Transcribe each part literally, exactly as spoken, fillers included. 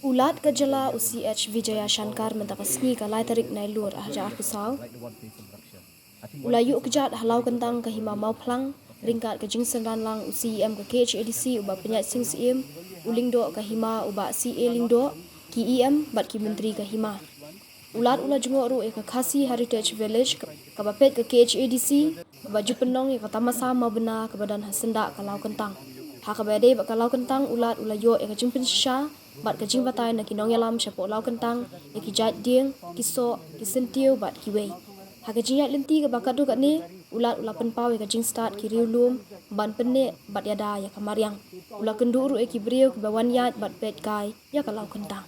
U Lat ka jylla u C H Vijayashankar mynta ka sngi ka lai tarik Nailur ar hajar arphew saw u la ïuh kjat ha Lawkyntang ka hima Mawphlang ryngkat ka jingsynran lang u C E M ka K H A D C u Bah Pynïaid Sing Syiem, u Lyngdoh ka hima u Bah C A Lyngdoh, ki E M bad ki myntri ka hima. U Lat u la jngoh ruh ïa ka Khasi Heritage Village kaba peit ka K H A D C kaba ju pynlong ïa ka tamasa mawbynna kaba don ha syndah ka Lawkyntang. Ha kaba ïadei bad ka Lawkyntang u Lat u la ïoh ïa ka jingpynshisha bad ka jingbatai na ki nongïalam shapoh Lawkyntang ïa ki jait dieng, ki soh, ki syntiew bad kiwei. Ha ka jingïaid lynti kaba katto katne u Lat u la pynpaw ïa ka jingstad ki riewlum ban pynneh bad ïada ïa ka mariang. U la kynduh ruh ïa ki briew kiba wan ïaid bad peit kai ïa ka Lawkyntang.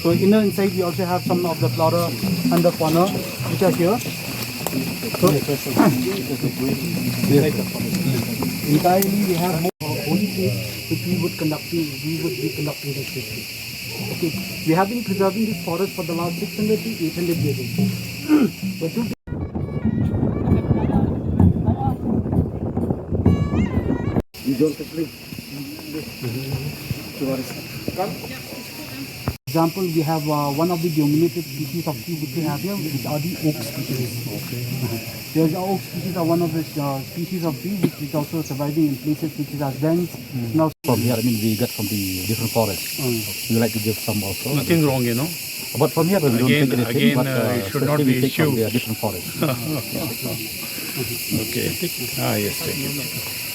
So inner inside we also have some of the flora and the fauna which are here. So entirely we have more holy place which we would conducting we would be conducting this retreat. Okay, we have been preserving this forest for the last six hundred to eight hundred years. But to Example, we have uh, one of the dominated species of tree which we have here, which are the oak species. Okay. There's oak species are one of the uh, species of tree which is also surviving in places which is as dense. Now, from here, I mean, we get from the different forests. Mm. You like to give some also? Nothing wrong, you know. But from here, we don't again, take anything, again, but uh, uh, it should not be issue. From the different forests. Okay. Ah, yes, thank you.